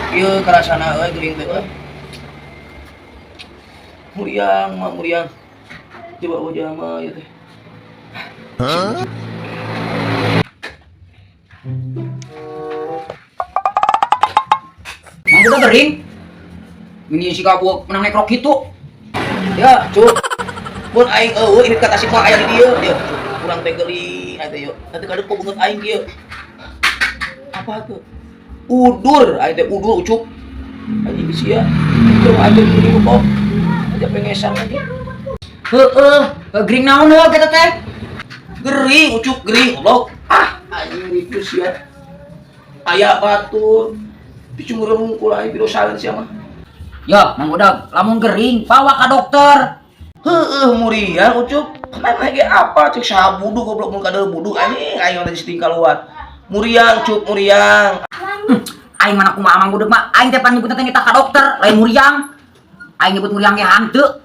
Ieu karasana euy gering teh euy. Muriang mah muriang. Coba wajah mah ieu teh. Huh? Mang udah gering. Ini si kabuak menang nekrok gitu. Ya, cuk. Mun aing eueuh ini ka Tasik mah aya di dieu. Yeuh, kurang teh gering atuh yeuh. Nanti kadeuh kok beungeut aing kieu. Apa tuh? Udur, aing teh udur ucup. Anjing sia. Itu aing teh gering kok. Aja pengesan aja. Heeh, gering naon heuh kita teh? Gering ucup gering goblok. Ah, anjing ribu sia. Aya batur. Dicumurun hungkul aing pirosaeun sia mah. Ya, Mang Udag, lamun gering bawa ka dokter. Heeh, muriang ucup. Mana ge apa cek saha budu goblok mun kadeuh budu anjing aing mah geus keluar. Muriang cup muriang. Aing mana kumaha Mang Udag mah, aing teh pan nyebutna teh nitah ka dokter, lain muriang. Aing nyebut muriang ge hanteu.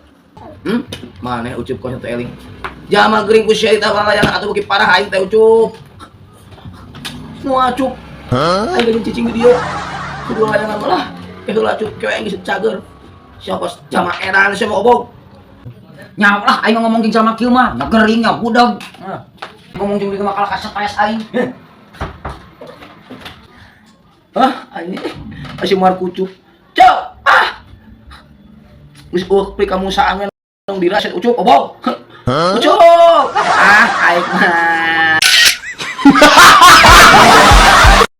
Hmm? Mana ucup kau teh eling. Jama gering ku sia eta lalayangan atuh beuki parah aing teh ucup. Moal cup. Aing geuning cicing di dieu. Kudu layangan malah. Eh heula cup kewe aing geus cager. Siapa jama edan sia mah obog. Nyawa lah aing ngomong jeung jalma kieu mah, nya gering nya budag. Ngomong jeung dieu mah kalah ka stres aing. Hah, anjing. Masih muar kucup. Cok. Ah. Geus eueuh pri kamu saangan dong diraset ucup obog. Ucup. Ah, aing mah.